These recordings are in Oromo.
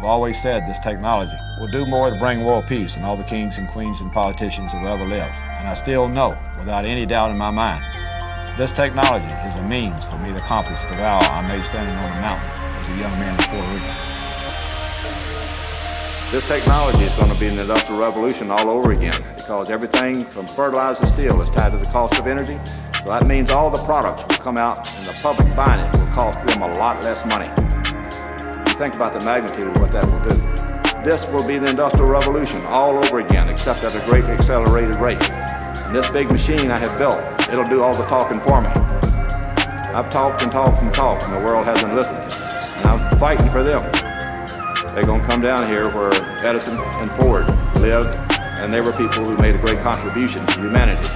I've always said this technology will do more to bring world peace than all the kings and queens and politicians who ever lived. And I still know, without any doubt in my mind, this technology is a means for me to accomplish the vow I made standing on the mountain as a young man in Puerto Rico. This technology is going to be an industrial revolution all over again because everything from fertilizer to steel is tied to the cost of energy. So that means all the products will come out and the public buying it will cost them a lot less money. You think about the magnitude of what that will do. This will be the industrial revolution all over again, except at a great accelerated rate. And this big machine I have built, it'll do all the talking for me. I've talked and talked and talked, and the world hasn't listened. And I'm fighting for them. They're gonna come down here where Edison and Ford lived, and they were people who made a great contribution to humanity.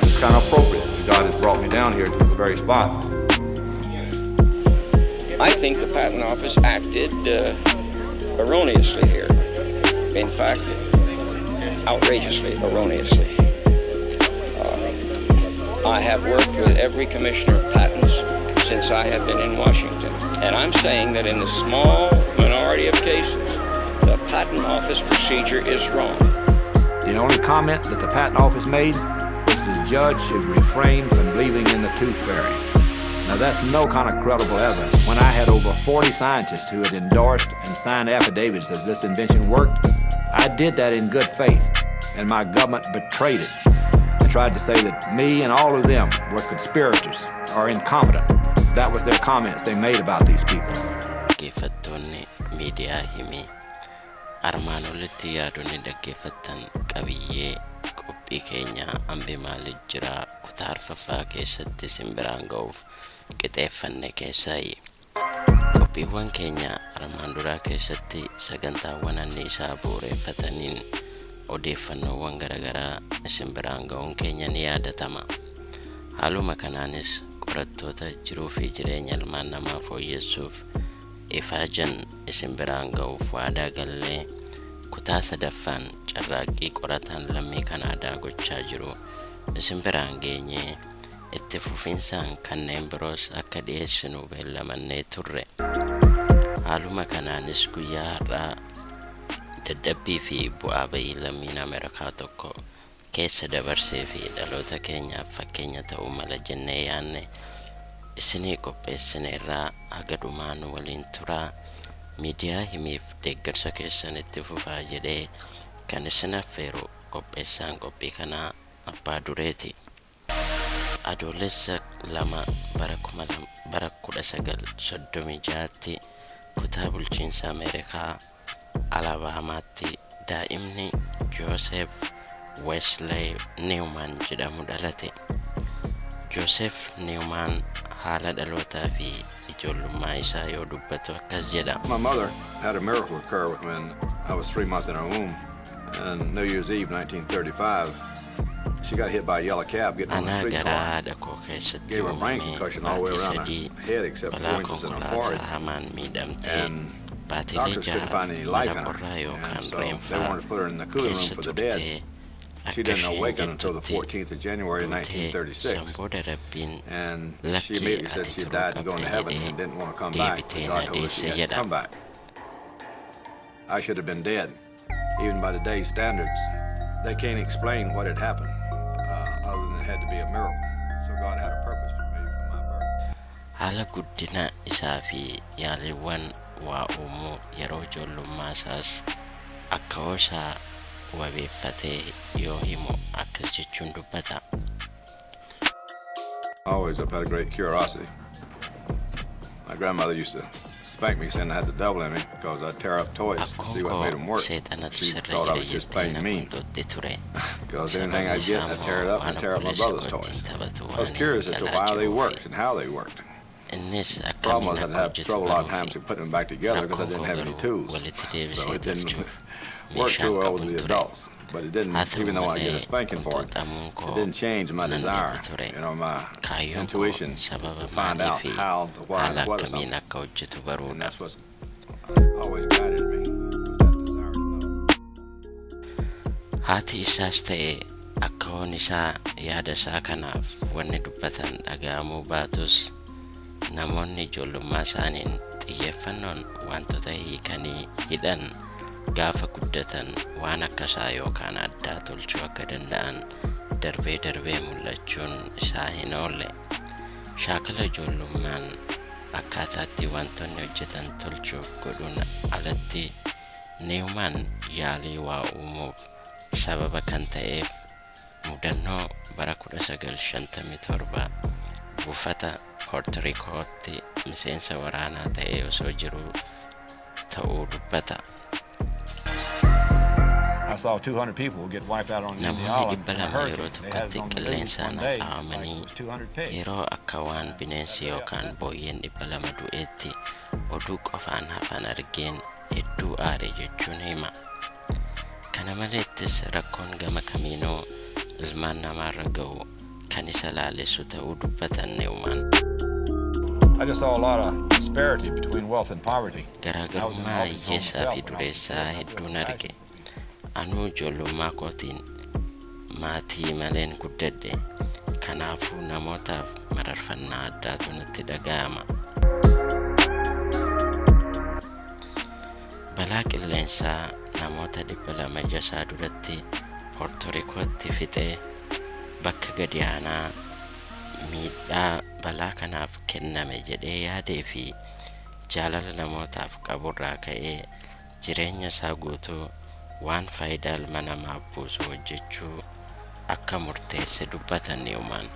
It's kind of appropriate that God has brought me down here to this very spot. I think the patent office acted erroneously here. In fact, outrageously erroneously. I have worked with every commissioner of patents since I have been in Washington. And I'm saying that in the small minority of cases, the patent office procedure is wrong. The only comment that the patent office made was the judge should refrain from believing in the tooth fairy. Now that's no kind of credible evidence. When I had over 40 scientists who had endorsed and signed affidavits that this invention worked, I did that in good faith, and my government betrayed it and tried to say that me and all of them were conspirators or incompetent. That was their comments they made about these people. Dhaggeeffattoonni miidiyaa himii armaan olitti yaadonni dhaggeeffattan qabiyyee qophii keenyaa hambi maaliif jira kutaa arfaffaa keessatti isin biraan ga'uuf qixeeffanne keessaayi. Qophiiwwan keenya armaan duraa keessatti sagantaawwan anniisaa bu'uureffataniin odeeffannoowwan garaagaraa isin biraan ga'uun keenya ni yaadatama. Haaluma kanaanis qorattoota jiruu fi jireenya ilmaan namaa fooyyessuuf ifaajan isin biraan ga'uuf waadaa gallee kutaa sadaffaan carraaqqii qorataan lammii Kanaadaa gochaa jiru isin biraan geenyee itti fufinsaan kanneen biroos akka dhiyeessinu beellamannee turre. Haaluma kanaanis guyyaa har'aa dadhabbii fi bu'aa bayii lammiin Ameerikaa tokko keessa dabarsee fi dhaloota keenyaaf fakkeenya ta'uu mala jennee yaanne isinii qopheessine irraa haga dhumaan waliin turaa miidiyaa himiif deeggarsa keessan itti fufaa jedhee kan isin affeeru qopheessaan qophii kanaa abbaa dureeti. Adoolessa 2 bara 1936tti kutaa bulchiinsa Ameerikaa Alabaamaatti daa'imni Joosef Wesley Niwumaan jedhamu dhalate. Joosef Niwumaan haala dhalootaa fi ijoollummaa isaa yoo dubbatu akkas jedha. My mother had a miracle occur when I was 3 months in her womb. And New Year's Eve, 1935, she got hit by a yellow cab getting on the Anaa garaa streetcar. Haadha koo keessatti Gave her brain uumamee concussion all the way baatii around her 3 head except 4 balaa inches in her konkolaataa forehead. Hamaan miidhamtee And baatilee doctors couldn't 6 find any life mana in her. qorraa And yookaan so they reenfaa wanted to put her in the cooling room keessa for the dead. turtee She akka didn't isheen awaken until the jettutti 14th of January, duutee 1936. san booda Rabbiin And she lakkii immediately said ati she turuu died and gone to qabda heaven jedhee and didn't want to come back. But deebitee God na told her she deesse had to jedha. Come back. I should have been dead. Even by today's standards, they can't explain what had happened, other than it had to be a miracle. So God had a purpose for me for my birth. Haala guddina isaa fi yaaliiwwan waa uumuu yeroo ijoollummaa isaas akka isaa wabeeffatee yoo himu akkas jechuun dubbata. Always, I've had a great curiosity. My grandmother used to spank me saying I had the devil in me because I'd tear up toys to Akkoon see what koo made them work. seexanatu She sirra thought I jira was just jettee playing na mean. Qunxuxxi ture. Because anything Sababni I get, isaa I tear it immoo up and waan I tear up my obboleessi brother's koo ittiin toys. taphatu I was waan curious as to jalaa why they jiruufi. Worked and how they worked. Innis Problem was akkamiin I'd akka have hojjetu trouble a lot of baruu times fi with putting them back together because I rakkoon didn't koo have any garuu tools. Walitti So deebisee it didn't tolchuuf work meeshaan too well with qabuun the ture. Adults. But it didn't, Haa ta'u even though I get a malee spanking for it, qunxuxamuun it koo didn't change my nan desire, dhibu ture. My Kaayyoon koo intuition sababa to find maalii out fi how, the why, haala and the what of akkamiin something. Akka hojjetu And baruudha. That's what's always guided me, was that desire to know. Haati isaas ta'e akkawoon isaa yaada isaa kanaaf wanni dubbatan dhaga'amuu baatus namoonni ijoollummaa isaaniin Xiyyeeffannoon wantoota hiikanii hidhan gaafa guddatan waan akkasaa yookaan addaa tolchuu akka danda'an darbee darbee mul'achuun isaa hin oolle. Shaakala ijoollummaan akkaataatti wantoonni hojjetan tolchuuf godhuun alatti, Niiwumaan yaalii waa uumuuf sababa kan ta'eef mudannoo bara 1957 buufata Poortorikootti miseensa waraanaa ta'ee osoo jiruu ta'uu dubbata. I saw 200 people get wiped out on the Namoonni island dhibba in a lama yeroo hurricane. They had it tokkotti on the news qilleensaan one day, like haxaa'amanii it was 200 pigs. yeroo akka waan bineensi yookaan booyyeen 200 du'eetti oduu qofaan hafan argeen hedduu aare jechuun hima. Kana maleettis rakkoon gama kamiinuu ilmaan namaarra ga'u kan isa laalessu ta'uu dubbatan Niiwumaan. I just saw a lot of disparity between wealth and poverty. Garaagarummaa hiyyeessaa fi dureessaa hedduun arge. Anuu ijoollummaa kootiin maatii maleen guddadhe. Kanaafuu namootaaf mararfannaa addaatu natti dhaga'ama. Balaa qilleensaa namoota 200 jasaa duratti Poortorikootti fixee bakka gadi aanaa miidhaa balaa kanaaf kenname jedhee yaadee fi jaalala namootaaf qaburraa ka'ee jireenya isaa guutuu waan faayidaa ilma namaaf buusu hojjechuu akka murteesse dubbatan Niiwumaan.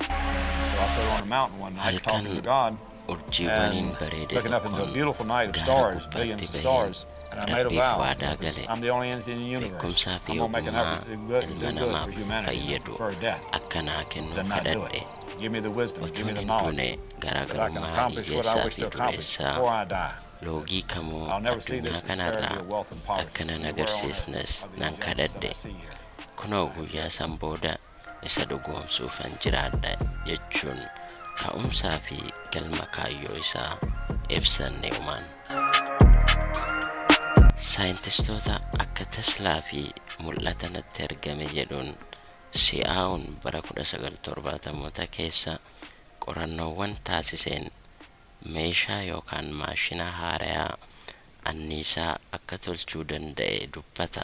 So I stood on a mountain one night Halkan talking to God urjiiwwaniin and bareede looking up into a tokkoon beautiful night of gaara stars, gubbaatti billions of baheen stars, and I made a Rabbiif vow. waadaa gale. I'm the only entity in the universe. Beekumsaa fi I'm gonna make an ogummaa effort to do good, to ilma do good for namaaf humanity and I fayyadu prefer death akka naa kennu than not do kadhadhe. it. Give me the wisdom, give me Otuun the hin knowledge duune that I can garaagarummaa accomplish what I hiyyeessaa wish fi to accomplish dureessaa before I die. loogii kamuu I'll never see addunyaa this disparity kanarraa of wealth and poverty akka nan anywhere on earth agarsiisnes of the nan injustice that I kadhadhe. see here. Kunoo guyyaa san booda isa dhugoomsuufan jiraadha jechuun ka'umsaa fi galma kaayyoo isaa ibsan Niiwumaan. Saayintistoota akka Teslaa fi mul'ata natti argame jedhuun si'aawun bara 1970moota keessa qorannoowwan taasiseen meeshaa yookaan maashina haarayaa anniisaa akka tolchuu danda'e dubbata.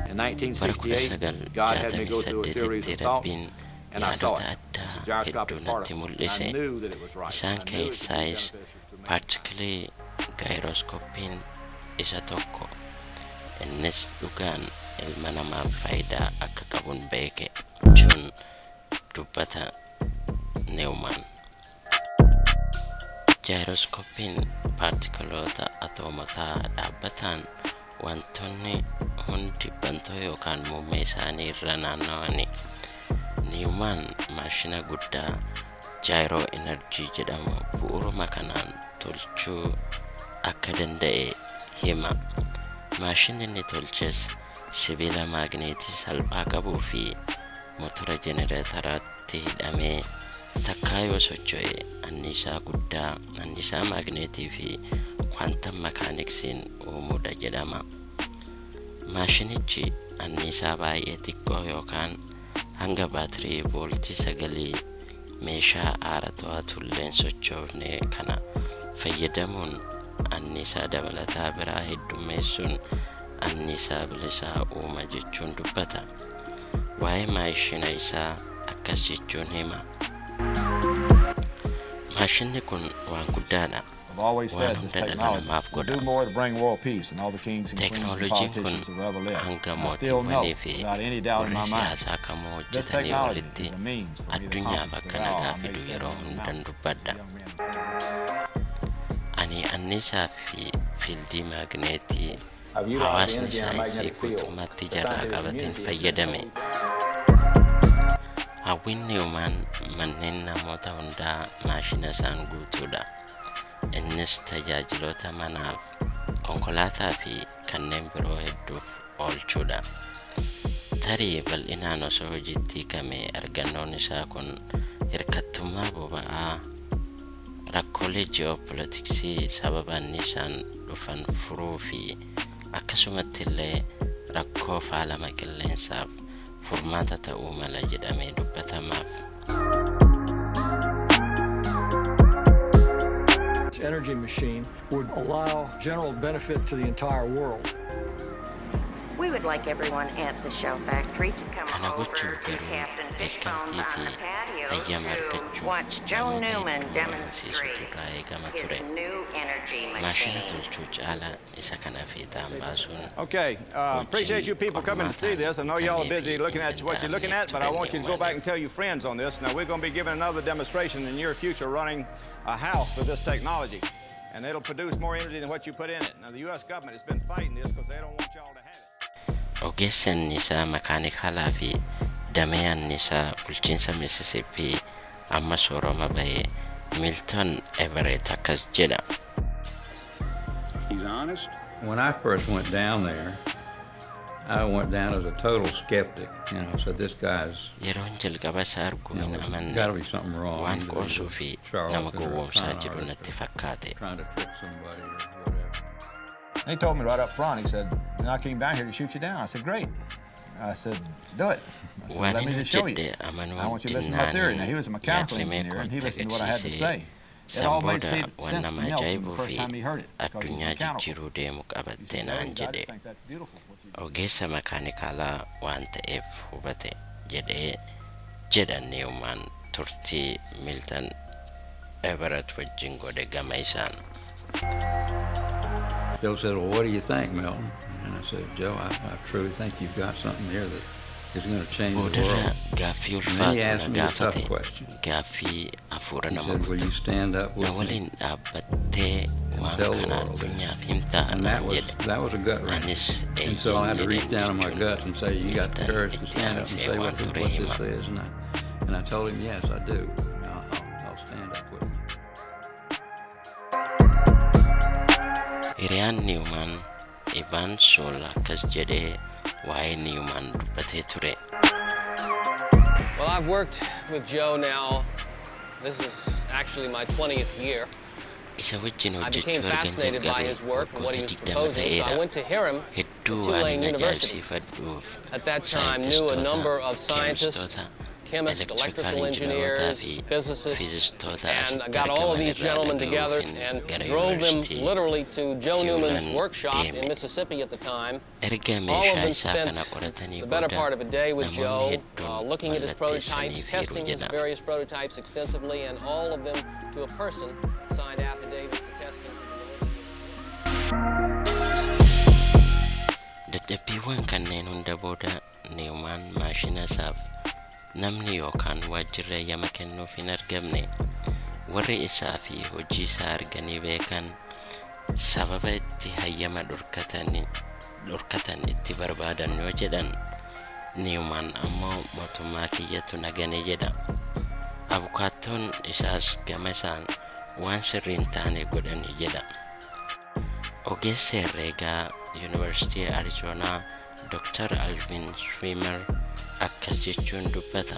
In Bara 1968, God had me go through a series 1968tti of thoughts, Rabbiin and I saw yaadota it. It's a addaa gyroscopic hedduu natti particle. I mul'ise. knew that it was right. Isaan I knew it could be keessaayis beneficial to mankind. paartikilii gaayiroskooppiin isa tokko. Innis dhugaan ilma namaaf faayidaa akka qabun beeke jechuun dubbata Niiwumaan. Jaayiroskooppiin paartikiloota atoomotaa dhaabbataan wantoonni hundi bantoo yookaan muummee isaanii irra naannawani. Niiwumaan maashina guddaa jaayiroo enerjii jedhamu bu'uuruma kanaan tolchuu akka danda'e hima. Maashinni inni tolches sibiila maagneetii salphaa qabuu fi motora jenereetaraatti hidhamee takkaa yoo socho'e anniisaa guddaa anniisaa maagneetii fi kwantam makaaniksiin uumuudha jedhama. Maashinichi anniisaa baay'ee xiqqoo yookaan hanga baatirii vooltii 9 meeshaa aara to'atulleen sochoofne kana fayyadamuun anniisaa dabalataa biraa heddummeessuun anniisaa bilisaa uuma jechuun dubbata. Waa'ee maashina isaa akkas jechuun hima. Maashinni kun waan guddaadha. I've always Waan said this hunda dhala technology namaaf will godha. do more to bring world peace than all the kings and queens and Teknooloojiin kun politicians who ever lived. hanga I still know, mootiiwwanii fi without any doubt in warri my mind, siyaasaa kamuu this hojjetanii technology olitti is a means for me to addunyaaf accomplish the akka vow nagaa I made fidu standing yeroo on the hundan mountain as a dubbadha. young man. Ani anniisaa fi fiildii maagneetii I've utilized the hawaasni energy in our saayinsii magnetic field. guutummaatti The jarraa scientific qabateen community has been fayyadame. told Hawwiin Niiwumaan manneen namoota hundaa maashina isaan guutuudha. Innis tajaajiloota manaaf, konkolaataa fi kanneen biroo hedduuf oolchuudha. Tarii bal'inaan osoo hojiitti hiikamee argannoon isaa kun hirkattummaa boba'aa rakkoolee ji'oopolitiksii sababa anniisaan dhufan furuu fi akkasumatti illee rakkoo faalama qilleensaaf furmaata ta'uu mala jedhamee dubbatamaaf. energy machine would allow general benefit to the entire world. We would like everyone at the Shell factory to come Kana over gochuuf to garuu Captain Fishbones beekamtii on fi the patio hayyama to argachuuf watch Joe namoota Newman hedduu amansiisutu demonstrate irraa eegama his ture. new energy Maashina machine. tolchuu caalaa isa kana fiixaan baasuun Okay, appreciate hojii you people coming to see qormaataan this. I know y'all are guutamee fi busy hin looking at what you're looking danda'amne at, but I ture want you to go back Newmaniif. and tell your friends on this. Now, we're going to be giving another demonstration in the near future running a house with this technology, and it'll produce more energy than what you put in it. Now, the U.S. government has been fighting this because they don't want y'all to have it. Ogeessi anniisaa makaanikaalaa fi damee anniisaa bulchiinsa Mississippi amma sooroma bahe Milton Everett akkas jedha. He's honest. When I first went down there, I went down as a total skeptic. I said, this guy's, Yeroon jalqaba isa argu you know, hin there's amanne. got to be something wrong. Waan Either he's qoosuu a fi nama charlatan or a gowwoomsaa con jiru artist natti or fakkaate. trying to trick somebody or whatever. He told me right up front, he said, I came down here to shoot you down. I said, great. I said, do it. I said, Waan let me inni just show you. hojjedhe amanuu I want you to listen to my theory. Now, dinnaaniin he was a mechanical yaadrimee engineer, and he kootti listened to what I had to agarsiisee say. It san all made booda waan sense to nama Milton the ajaa'ibuu first fi time he heard it because he's addunyaa mechanical. jijjiiruu deemu He qabatte said, naan "Dave, I just jedhe. think that's beautiful what you did." Ogeessa makaanikaalaa waan ta'eef hubate jedhee jedha Newman turtii Milton Everett wajjin godhe gama isaan. Joe said, well, what do you think, Milton? And I said, Joe, I truly think you've got something here that is going to change the Boodarra world. gaaffii And then he ulfaatu na asked me a tough gaafate. question. Gaaffii hafuura He nama said, will kutu. you stand up Na with me? waliin dhaabbattee And waan tell the kana world this. addunyaaf himtaa And naan that was, jedhe. that was a gut wrench. Anis And so I eeyyeen had to reach jedheen down in my jechuun guts and say, you got the Milton courage to itti stand up and aansee say waan what this, ture what this hima. is. And I told him, yes, I do. I'll stand up with you. Hiriyaan Newman Ivan Sol akkas jedhee waa'ee Newman dubbatee ture. Well, I've worked with Joe now. This is actually my 20th year. Isa wajjin I hojjechuu became ergan fascinated by jalqabe his work and what he waggoota was 20 proposing, so I ta'eera. went to hear him at Hedduu waan Tulane inni University. ajaa'ibsiifadhuuf At that time, knew a number saayintistoota, of scientists, keemistoota, chemists, electrical electrical injineerootaa engineers, fi physicists, fiizistoota and I asitti got all of argaman these irraa gentlemen together dhaga'uufin and gara drove them yuunivarsiitii literally to Joe Newman's Tulane workshop in deeme. Mississippi at the time. Erga All of meeshaa them isaa spent kana qoratanii the better booda part of a day with namoonni Joe, hedduun looking at his prototypes, mallatteessaniifiiru testing his jedha. various prototypes extensively, and all of them to a person signed affidavits attesting to the validity of Dadhabbiiwwan kanneen hunda booda Newman maashina isaaf namni yookaan waajjirri hayyama kennuuf hin argamne. Warri isaa fi hojii isaa arganii beekan sababa itti hayyama dhorkatan itti barbaadan yoo jedhan Newman ammoo mootummaa kiyyatu na gane jedha. Abukaattoon isaas gama isaan waan sirrii hin taane godhani jedha. Ogeessi herreegaa Yuunivarsiitii Arizoonaa Dr. Alvin Schwimmer akkas jechuun dubbata.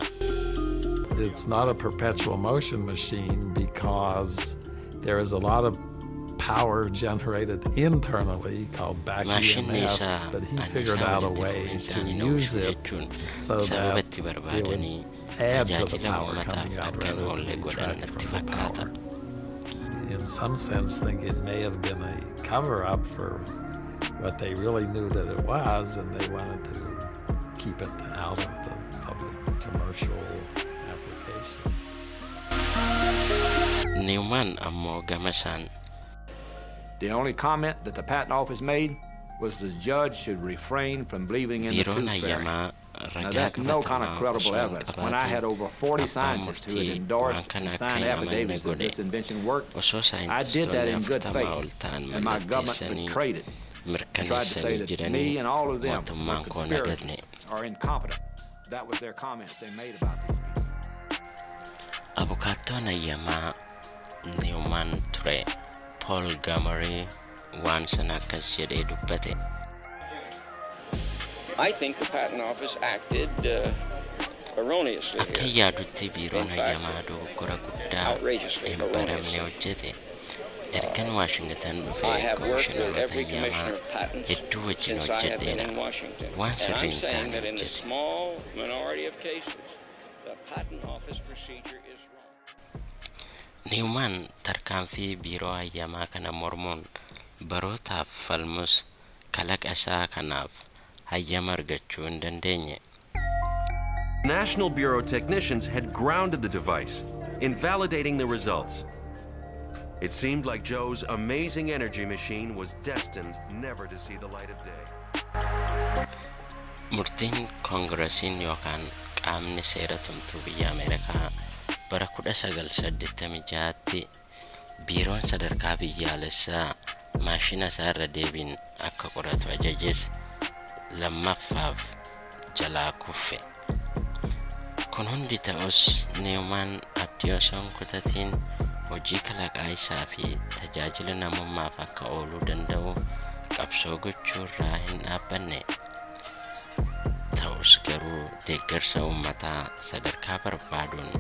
It's not a perpetual motion machine because there is a lot of power generated internally called back Maashinni EMF, isaa but he figured anniisaa out a walitti way to fufinsaan hin use oomishu it jechuun so sababa that itti it would barbaadanii add to the tajaajila power uummataaf coming out akka hin rather than oolle godhan detract natti from the fakkaata. power. In some sense, think it may have been a cover-up for what they really knew that it was, and they wanted to keep it out of the public commercial application. Newman ammoo gama isaan The only comment that the patent office made was the judge should refrain from believing in the biiroon tooth fairy. hayyamaa Now ragaa that's no kind of qabatamaa credible osoo hin evidence. When I had qabaatin over 40 abbaan scientists who had murtii waan endorsed kana and akka signed hin amanne affidavits that godhe. this invention worked, Osoo I did that saayintistoonni in good 40 ol faith, ta'an and my government mallatteessanii betrayed it and tried to say mirkaneessanii that jiranii me and all of them were mootummaan koo na gatne. conspirators or incompetent. That was their comments they made about these people. Abukaattoon hayyamaa Newman ture Paul Gamory waan sana akkas jedhee dubbate. I think the patent office acted erroneously Akka here. yaadutti biiroon In fact, hayyamaa dogoggora guddaa outrageously hin baramne erroneously. hojjete. Ergan Waashingtan I dhufee have worked with komishineerota every hayyamaa commissioner of patents hedduu wajjin since I have been hojjedheera. in Washington. Waan And I'm sirrii hin saying taane that in the hojjete. small minority of cases, the patent office procedure is wrong. Niiwumaan tarkaanfii biiroo hayyamaa kana mormuun barootaaf falmus kalaqa isaa kanaaf hayyama argachuu hin dandeenye. National Bureau technicians had grounded the device, invalidating the results. It seemed like Joe's amazing energy machine was destined never to see the light of day. Murtiin koongiresiin yookaan qaamni seera tumtuu biyya Ameerikaa bara 1986tti biiroon sadarkaa biyyaalessaa maashina isaa irra deebiin akka qoratu ajajes lammaffaaf jalaa kuffe. Kun hundi ta'us, Niiwumaan abdii osoo hin kutatiin hojii kalaqaa isaa fi tajaajila namummaaf akka ooluu danda'u qabsoo gochuu irraa hin dhaabbanne. Ta'us garuu deeggarsa uummataa sadarkaa barbaaduun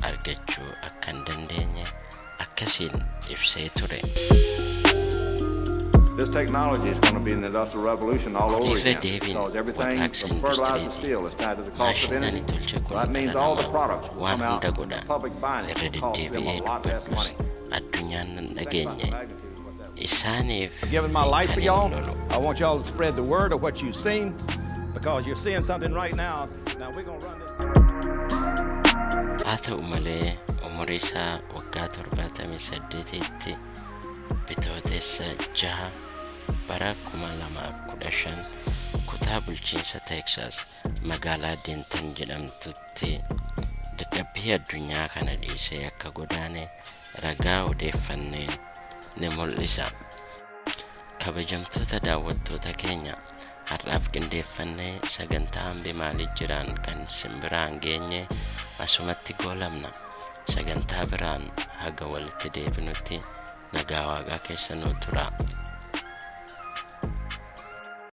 argachuu akka hin dandeenye akkasiin ibsee ture. This technology is going to be an industrial revolution all over Kun irra again deebiin because everything warraaqsa from fertilizer to industiriiti. steel is tied to the cost of Maashinni energy. ani tolche So kun that means dhala all the namaa products will waan come out hunda and godha. the public buying it Irra will cost them a deddeebi'ee lot less dubbadhus money. addunyaan nan Think about the dhageenye. magnitude of what that Isaaniif I've given my life for kan hin y'all. lolu. I want y'all to spread the word of what you've seen because you're seeing something right now. Now we're going to run this. Haa ta'u malee, umurii isaa waggaa 78tti Bitootessa 6 bara 2015 kutaa bulchiinsa Teeksaas magaalaa Deentan jedhamtutti dadhabbii addunyaa kana dhiisee akka godaane ragaa odeeffanneen ni mul'isa. Kabajamtoota daawwattoota keenya, har'aaf qindeeffannee sagantaa Hambi Maalii Jiraan kan simbiraan geenye asumatti goolabna. Sagantaa biraan haga walitti deebinutti nagaa waaqaa keessa nuu tura.